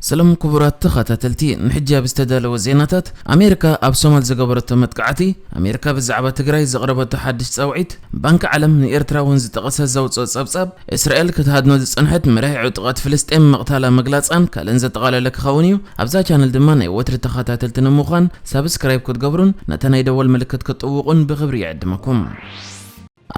ሰላም ክቡራት ተኸታተልቲ፣ ንሕጂ ኣብ ዝተዳለወ ዜናታት፣ ኣሜሪካ ኣብ ሶማል ዝገበረቶ መጥቃዕቲ፣ ኣሜሪካ ብዛዕባ ትግራይ ዘቕረበቶ ሓድሽ ጻውዒት፣ ባንኪ ዓለም ንኤርትራ እውን ዝጠቐሰ ዘውፅኦ ጸብጻብ፣ እስራኤል ክትሃድኖ ዝጸንሐት መራሒ ዕጡቓት ፍልስጤም ምቕታላ ምግላጻን ካልእን ዘጠቓለለ ክኸውን እዩ። ኣብዛ ቻነል ድማ ናይ ወትሪ ተኸታተልቲ ንምዃን ሳብስክራይብ ክትገብሩን ነታ ናይ ደወል ምልክት ክትጥውቑን ብኽብሪ ይዕድመኩም።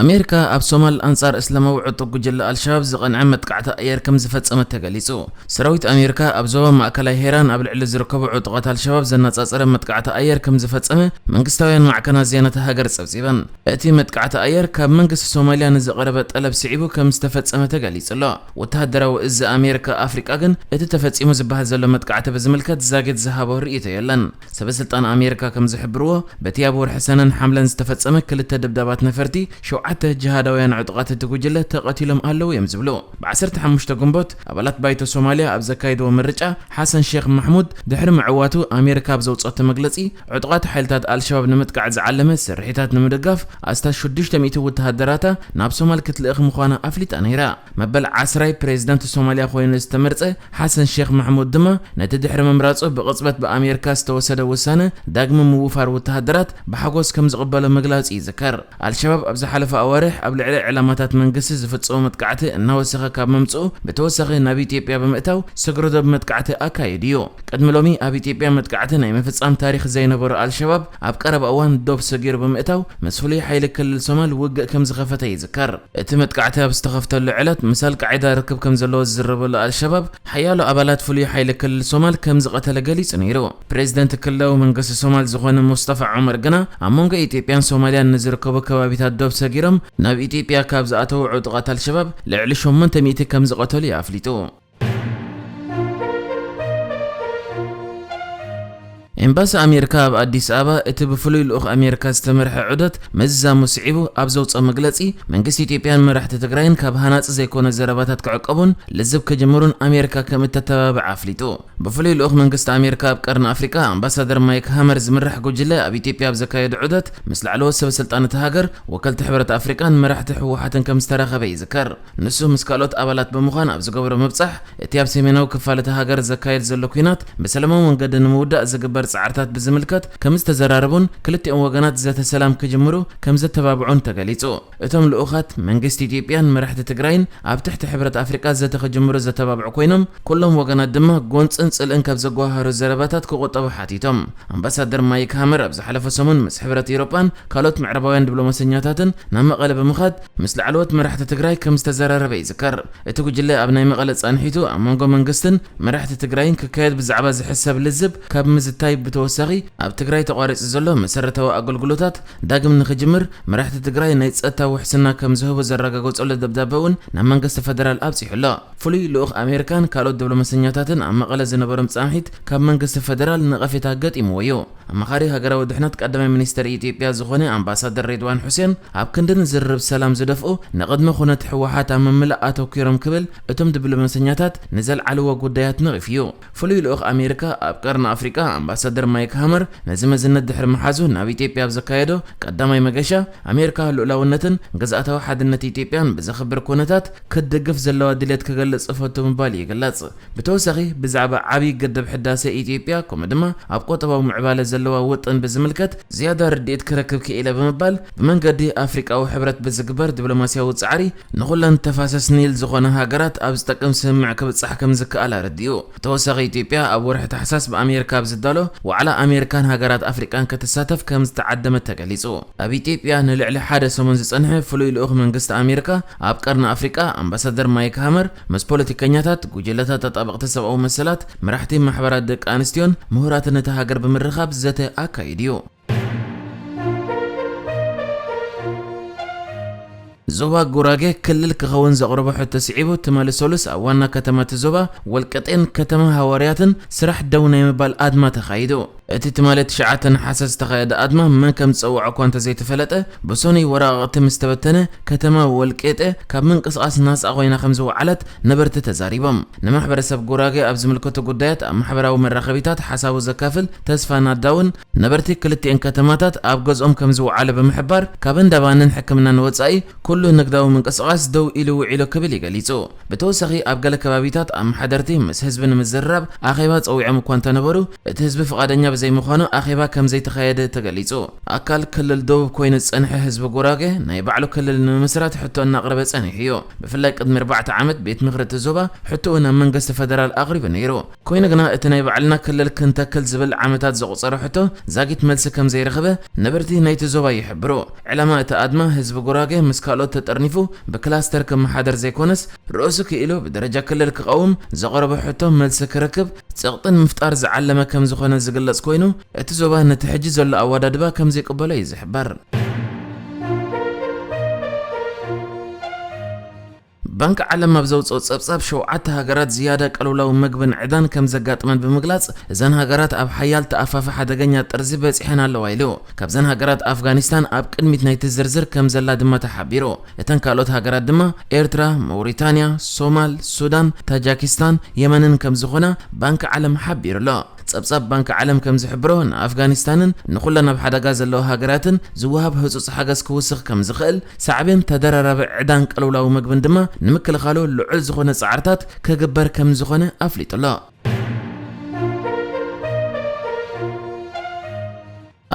ኣሜሪካ ኣብ ሶማል ኣንጻር እስላማዊ ዕጡቕ ጉጅለ ኣልሸባብ ዝቐንዐ መጥቃዕቲ ኣየር ከም ዝፈጸመት ተገሊጹ። ሰራዊት ኣሜሪካ ኣብ ዞባ ማእከላይ ሄራን ኣብ ልዕሊ ዝርከቡ ዕጡቓት ኣልሸባብ ዘነጻጸረ መጥቃዕቲ ኣየር ከም ዝፈጸመ መንግስታውያን ማዕከናት ዜና እታ ሃገር ጸብጺበን። እቲ መጥቃዕቲ ኣየር ካብ መንግስቲ ሶማልያ ንዝቐረበ ጠለብ ስዒቡ ከም ዝተፈጸመ ተገሊጹ ኣሎ። ወተሃደራዊ እዚ ኣሜሪካ ኣፍሪቃ ግን እቲ ተፈጺሙ ዝበሃል ዘሎ መጥቃዕቲ ብዝምልከት ዛጊት ዝሃቦ ርእይቶ የለን። ሰበ ስልጣን ኣሜሪካ ከም ዝሕብርዎ፣ በቲ ኣብ ወርሒ ሰነን ሓምለን ዝተፈጸመ ክልተ ደብዳባት ነፈርቲ፣ ሸውዓተ ጅሃዳውያን ዕጡቓት እቲ ጉጅለ ተቐቲሎም ኣለዉ እዮም ዝብሉ። ብ15 ግንቦት፣ ኣባላት ባይቶ ሶማልያ ኣብ ዘካየድዎ ምርጫ፣ ሓሰን ሼክ ማሕሙድ ድሕሪ ምዕዋቱ፣ ኣሜሪካ ኣብ ዘውጸቶ መግለጺ፣ ዕጡቓት ሓይልታት ኣልሸባብ ንምጥቃዕ ዝዓለመ ስርሒታት ንምድጋፍ፣ ኣስታት ሽዱሽተ ሚእቲ ወተሃደራታ ናብ ሶማል ክትልእኽ ምዃና ኣፍሊጣ ነይራ። መበል ዓስራይ ፕሬዝዳንት ሶማልያ ኮይኑ ዝተመርጸ ሓሰን ሼክ ማሕሙድ ድማ፣ ነቲ ድሕሪ ምምራጹ ብቕጽበት ብኣሜሪካ ዝተወሰደ ውሳነ ዳግመ ምውፋር ወተሃደራት ብሓጎስ ከም ዝቕበሎ ምግላጹ ይዝከር። ኣልሸባብ ኣብ ዝሓለፈ ኣዋርሕ ኣብ ልዕሊ ዕላማታት መንግስቲ ዝፍጽሞ መጥቃዕቲ እናወሰኸ ካብ ምምጽኡ ብተወሳኺ ናብ ኢትዮጵያ ብምእታው ስግረ ዶብ መጥቃዕቲ ኣካይዱ እዩ። ቅድሚ ሎሚ ኣብ ኢትዮጵያ መጥቃዕቲ ናይ ምፍጻም ታሪኽ ዘይነበሮ ኣልሸባብ ኣብ ቀረባ እዋን ዶብ ሰጊሩ ብምእታው ምስ ፍሉይ ሓይሊ ክልል ሶማል ውግእ ከም ዝኸፈተ ይዝከር። እቲ መጥቃዕቲ ኣብ ዝተኸፍተሉ ዕለት ምስ ኣልቃዒዳ ርክብ ከም ዘለዎ ዝዝረበሉ ኣልሸባብ ሓያሎ ኣባላት ፍሉይ ሓይሊ ክልል ሶማል ከም ዝቐተለ ገሊጹ ነይሩ። ፕሬዝደንት ክልላዊ መንግስቲ ሶማል ዝኾነ ሙስጠፋ ዑመር ግና ኣብ መንጎ ኢትዮጵያን ሶማልያን ንዝርከቡ ከባቢታት ዶብ ሰጊሮም ናብ ኢትዮጵያ ካብ ዝኣተዉ ዕጡቓት ኣልሸባብ ልዕሊ ሸሞንተ ሚእቲ ከም ዝቐተሉ እዩ ኣፍሊጡ። ኤምባሲ ኣሜሪካ ኣብ ኣዲስ ኣበባ እቲ ብፍሉይ ልኡኽ ኣሜሪካ ዝተመርሐ ዑደት ምዝዛሙ ስዒቡ ኣብ ዘውፅኦ መግለፂ፣ መንግስቲ ኢትዮጵያን መራሕቲ ትግራይን ካብ ሃናፂ ዘይኮነ ዘረባታት ክዕቀቡን ልዝብ ክጅምሩን ኣሜሪካ ከም እተተባብዕ ኣፍሊጡ። ብፍሉይ ልኡኽ መንግስቲ ኣሜሪካ ኣብ ቀርኒ ኣፍሪቃ ኣምባሳደር ማይክ ሃመር ዝምራሕ ጉጅለ ኣብ ኢትዮጵያ ኣብ ዘካየዶ ዑደት ምስ ላዕለዎት ሰበ ስልጣን እታ ሃገር፣ ወከልቲ ሕብረት ኣፍሪቃን መራሕቲ ህወሓትን ከም ዝተራኸበ ይዝከር። ንሱ ምስ ካልኦት ኣባላት ብምዃን ኣብ ዝገበሮ ምብጻሕ፣ እቲ ኣብ ሰሜናዊ ክፋል እታ ሃገር ዘካየድ ዘሎ ኲናት ብሰላማዊ መንገዲ ንምውዳእ ዝግበር ጻዕርታት ብዝምልከት ከም ዝተዘራረቡን ክልቲኦም ወገናት ዘተ ሰላም ክጅምሩ ከም ዘተባብዑን ተገሊጹ። እቶም ልኡኻት መንግስቲ ኢትዮጵያን መራሕቲ ትግራይን ኣብ ትሕቲ ሕብረት ኣፍሪቃ ዘተ ክጅምሩ ዘተባብዑ ኮይኖም፣ ኩሎም ወገናት ድማ ጎንጽን ጽልእን ካብ ዘጓሃህሩ ዘረባታት ክቑጠቡ ሓቲቶም። ኣምባሳደር ማይክ ሃመር ኣብ ዝሓለፈ ሰሙን ምስ ሕብረት ኤውሮጳን ካልኦት ምዕራባውያን ዲፕሎማሰኛታትን ናብ መቐለ ብምኻድ ምስ ላዕለዎት መራሕቲ ትግራይ ከም ዝተዘራረበ ይዝከር። እቲ ጉጅለ ኣብ ናይ መቐለ ጻንሒቱ ኣብ መንጎ መንግስትን መራሕቲ ትግራይን ክካየድ ብዛዕባ ዝሕሰብ ልዝብ ካብ ምዝታይ ብተወሳኺ፣ ኣብ ትግራይ ተቋሪጹ ዘሎ መሰረታዊ ኣገልግሎታት ዳግም ንኽጅምር መራሕቲ ትግራይ ናይ ጸጥታ ውሕስና ከም ዝህቡ ዘረጋገጸሉ ደብዳበ እውን ናብ መንግስቲ ፈደራል ኣብጺሑ ኣሎ። ፍሉይ ልኡኽ ኣሜሪካን ካልኦት ዲፕሎማሰኛታትን ኣብ መቐለ ዝነበሮም ጻንሒት ካብ መንግስቲ ፈደራል ነቐፌታ ገጢምዎ እዩ። ኣማኻሪ ሃገራዊ ድሕነት ቀዳማይ ሚኒስተር ኢትዮጵያ ዝኾነ ኣምባሳደር ሬድዋን ሑሴን፣ ኣብ ክንዲ ንዝርርብ ሰላም ዝደፍኡ፣ ንቕድሚ ኩነት ህወሓት ኣብ ምምላእ ኣተኲሮም ክብል እቶም ዲፕሎማሰኛታት ንዘልዓልዎ ጉዳያት ነቒፉ እዩ። ፍሉይ ልኡኽ ኣሜሪካ ኣብ ቀርኒ ኣፍሪቃ ኣምባሳደር ማይክ ሃመር ነዚ መዝነት ድሕሪ ምሓዙ ናብ ኢትዮጵያ ኣብ ዘካየዶ ቀዳማይ መገሻ፣ ኣሜሪካ ልኡላውነትን ግዝኣታዊ ሓድነት ኢትዮጵያን ብዘኽብር ኩነታት ክትድግፍ ዘለዋ ድሌት ክገልጽ እፈቱ ምባል ይግለጽ። ብተወሳኺ ብዛዕባ ዓብዪ ግድብ ሕዳሰ ኢትዮጵያ ከምኡ ድማ ኣብ ቁጠባዊ ምዕባለ ዘለዋ ውጥን ብዝምልከት ዝያዳ ርድኢት ክረክብ ክኢለ ብምባል ብመንገዲ ኣፍሪቃዊ ሕብረት ብዝግበር ዲፕሎማስያዊ ጻዕሪ ንኹለን ተፋሰስ ኒል ዝኾነ ሃገራት ኣብ ዝጠቅም ስምምዕ ክብጻሕ ከም ዝከኣል ኣረዲኡ። ብተወሳኺ ኢትዮጵያ ኣብ ወርሒ ታሕሳስ ብኣሜሪካ ኣብ ዝዳሎ ዋዕላ ኣሜሪካን ሃገራት ኣፍሪቃን ክትሳተፍ ከም ዝተዓደመት ተገሊጹ። ኣብ ኢትዮጵያ ንልዕሊ ሓደ ሰሙን ዝጸንሐ ፍሉይ ልኡኽ መንግስቲ ኣሜሪካ ኣብ ቀርኒ ኣፍሪቃ ኣምባሳደር ማይክ ሃመር ምስ ፖለቲከኛታት፣ ጉጅለታት ተጣበቕቲ ሰብኣዊ መሰላት፣ መራሕቲ ማሕበራት ደቂ ኣንስትዮን ምሁራትን እታ ሃገር ብምርኻብ ዘተ ኣካይዱ እዩ። ዞባ ጉራጌ ክልል ክኸውን ዘቕረቦ ሕቶ ስዒቡ፣ ትማሊ ሰሉስ ኣብ ዋና ከተማ እቲ ዞባ ወልቀጤን ከተማ ሃዋርያትን ስራሕ ደው ናይ ምባል ኣድማ ተኻይዱ። እቲ ትማሊ ትሽዓተ ነሓሰ ዝተኻየደ ኣድማ መን ከም ዝጸውዖ እኳ እንተዘይተፈለጠ፣ ብሰኑይ ወረቓቕቲ ምስ ተበተነ፣ ከተማ ወልቄጤ ካብ ምንቅስቓስ ናጻ ኮይና ከም ዝወዓለት ነበርቲ ተዛሪቦም። ንማሕበረሰብ ጉራጌ ኣብ ዝምልከቱ ጉዳያት ኣብ ማሕበራዊ መራኸቢታት ሓሳቡ ዘካፍል ተስፋ ናዳውን፣ ነበርቲ ክልቲኤን ከተማታት ኣብ ገዝኦም ከም ዝወዓሉ ብምሕባር፣ ካብ እንዳባንን ሕክምናን ወጻኢ ኩሉ ንግዳዊ ምንቅስቓስ ደው ኢሉ ውዒሉ ክብል እዩ ገሊጹ። ብተወሳኺ ኣብ ገለ ከባቢታት ኣመሓደርቲ ምስ ህዝቢ ንምዝርራብ ኣኼባ ጸዊዖም እኳ እንተነበሩ፣ እቲ ህዝቢ ፍቓደኛ ብዘይምዃኑ ኣኼባ ከም ዘይተኻየደ ተገሊጹ። ኣካል ክልል ደቡብ ኮይኑ ዝጸንሐ ህዝቢ ጉራጌ ናይ ባዕሉ ክልል ንምምስራት ሕቶ እናቕረበ ጸኒሑ እዩ። ብፍላይ ቅድሚ ኣርባዕተ ዓመት ቤት ምኽሪ እቲ ዞባ ሕቶኡ ናብ መንግስቲ ፈደራል ኣቕሪቡ ነይሩ። ኮይኑ ግና እቲ ናይ ባዕልና ክልል ክንተክል ዝብል ዓመታት ዘቑጸረ ሕቶ ዛጊት መልሲ ከም ዘይረኸበ ነበርቲ ናይቲ ዞባ ይሕብሩ። ዕላማ እቲ ኣድማ ህዝቢ ጉራጌ ምስ ካልኦት ተጠርኒፉ ብክላስተር ክመሓደር ዘይኮነስ፣ ርእሱ ክኢሉ ብደረጃ ክልል ክቐውም ዘቕረቦ ሕቶ መልሲ ክረክብ ጸቕጥን ምፍጣር ዝዓለመ ከም ዝኾነ ዝግለጽ ኮይኑ፣ እቲ ዞባ ነቲ ሕጂ ዘሎ ኣወዳድባ ከም ዘይቅበሎ እዩ ዝሕበር። ባንክ ዓለም ኣብ ዘውፅኦ ጸብጻብ፣ ሸውዓተ ሃገራት ዝያዳ ቅልውላው ምግብን ዕዳን ከም ዘጋጥመን ብምግላጽ፣ እዘን ሃገራት ኣብ ሓያል ተኣፋፊ ሓደገኛ ጥርዚ በጺሐን ኣለዋ ኢሉ። ካብዘን ሃገራት ኣፍጋኒስታን ኣብ ቅድሚት ናይቲ ዝርዝር ከም ዘላ ድማ ተሓቢሩ። እተን ካልኦት ሃገራት ድማ ኤርትራ፣ መውሪታንያ፣ ሶማል፣ ሱዳን፣ ታጃኪስታን፣ የመንን ከም ዝኾና ባንክ ዓለም ሓቢሩ ኣሎ። ጸብጻብ ባንክ ዓለም ከም ዝሕብሮ፣ ንኣፍጋኒስታንን ንኹለን ኣብ ሓደጋ ዘለዋ ሃገራትን ዝወሃብ ህጹጽ ሓገዝ ክውስኽ ከም ዝኽእል፣ ሳዕቤን ተደራራቢ ዕዳን ቅልውላው ምግብን ድማ ንምክልኻሉ ልዑል ዝኾነ ጻዕርታት ክግበር ከም ዝኾነ ኣፍሊጡ ኣሎ።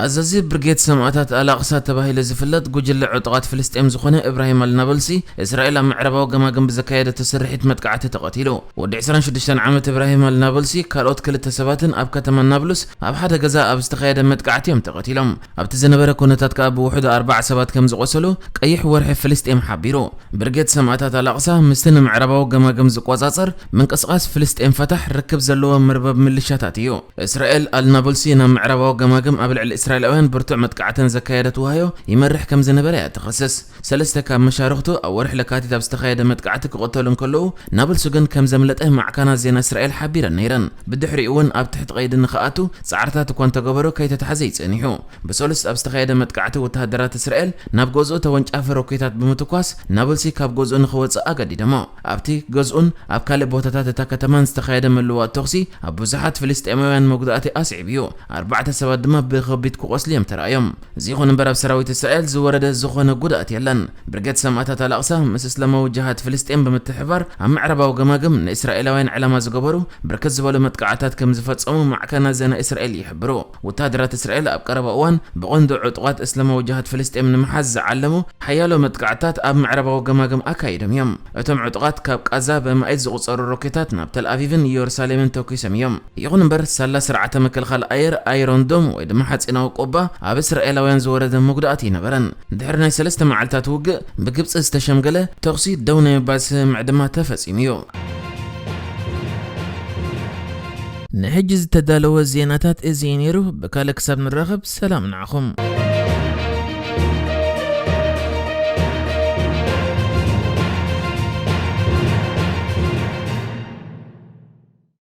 ኣዛዚ ብርጌድ ሰማእታት ኣላቕሳ ተባሂሉ ዝፍለጥ ጉጅለ ዕጡቓት ፍልስጤም ዝኾነ እብራሂም ኣልናበልሲ፣ እስራኤል ኣብ ምዕራባዊ ገማግም ብዘካየደቶ ስርሒት መጥቃዕቲ ተቐቲሉ። ወዲ ዕስራን ሽዱሽተን ዓመት እብራሂም ኣልናበልሲ ካልኦት ክልተ ሰባትን ኣብ ከተማ ናብሉስ ኣብ ሓደ ገዛ ኣብ ዝተኻየደ መጥቃዕቲ እዮም ተቐቲሎም። ኣብቲ ዝነበረ ኩነታት ከኣ ብውሕዱ ኣርባዓ ሰባት ከም ዝቖሰሉ ቀይሕ ወርሒ ፍልስጤም ሓቢሩ። ብርጌድ ሰማእታት ኣላቕሳ ምስቲ ንምዕራባዊ ገማግም ዝቆጻጸር ምንቅስቓስ ፍልስጤም ፈታሕ ርክብ ዘለዎ መርበብ ምልሻታት እዩ። እስራኤል ኣልናብልሲ ናብ ምዕራባዊ ገማግም ኣብ ልዕሊ እስራኤላውያን ብርቱዕ መጥቃዕተን ዘካየደት ዋህዮ ይመርሕ ከም ዝነበረ እያ ትኸስስ። ሰለስተ ካብ መሻርኽቱ ኣብ ወርሒ ለካቲት ኣብ ዝተኻየደ መጥቃዕቲ ክቕተሉ እንከለዉ፣ ናብልሱ ግን ከም ዘምለጠ ማዕከናት ዜና እስራኤል ሓቢረን ነይረን። ብድሕሪኡ እውን ኣብ ትሕቲ ቀይዲ ንኽኣቱ ጻዕርታት እኳ እንተገበሩ፣ ከይተታሕዘ እዩ ጸኒሑ። ብሰሉስ ኣብ ዝተኻየደ መጥቃዕቲ፣ ወተሃደራት እስራኤል ናብ ገዝኡ ተወንጫፊ ሮኬታት ብምትኳስ ናብልሲ ካብ ገዝኡ ንኽወጽእ ኣገዲዶሞ። ኣብቲ ገዝኡን ኣብ ካልእ ቦታታት እታ ከተማን ዝተኻየደ ምልውዋጥ ተኹሲ ኣብ ብዙሓት ፍልስጤማውያን መጉዳእቲ ኣስዒቡ እዩ። ኣርባዕተ ሰባት ድማ ብኸቢድ ክቖስሉ እዮም ተራእዮም። እዚ ይኹን እምበር ኣብ ሰራዊት እስራኤል ዝወረደ ዝኾነ ጉድኣት የለን። ብርጌድ ሰማእታት ኣላቕሳ ምስ እስላማዊ ጅሃድ ፍልስጤም ብምትሕባር ኣብ ምዕራባዊ ገማግም ንእስራኤላውያን ዕላማ ዝገበሩ ብርክት ዝበሉ መጥቃዕታት ከም ዝፈጸሙ ማዕከናት ዜና እስራኤል ይሕብሩ። ወተሃደራት እስራኤል ኣብ ቀረባ እዋን ብቐንዱ ዕጡቓት እስላማዊ ጅሃድ ፍልስጤም ንምሓዝ ዝዓለሙ ሓያሎ መጥቃዕታት ኣብ ምዕራባዊ ገማግም ኣካይዶም እዮም። እቶም ዕጡቓት ካብ ቃዛ ብኣማኢት ዝቑጸሩ ሮኬታት ናብ ተልኣቪቭን ኢየሩሳሌምን ተኲሶም እዮም። ይኹን እምበር፣ ሳላ ስርዓተ ምክልኻል ኣየር ኣይሮን ዶም ወይ ድማ ሓጺናዊ ቁባ ኣብ እስራኤላውያን ዝወረደ መጉዳእቲ ኣይነበረን። ድሕሪ ናይ ሰለስተ መዓልታት ውግእ፣ ብግብጺ ዝተሸምገለ ተኹሲ ደው ናይ ምባል ስምምዕ ድማ ተፈጺሙ እዩ። ንሕጂ ዝተዳለወ ዜናታት እዚ እዩ ነይሩ። ብካልእ ክሳብ ንራኸብ፣ ሰላም ንዓኹም።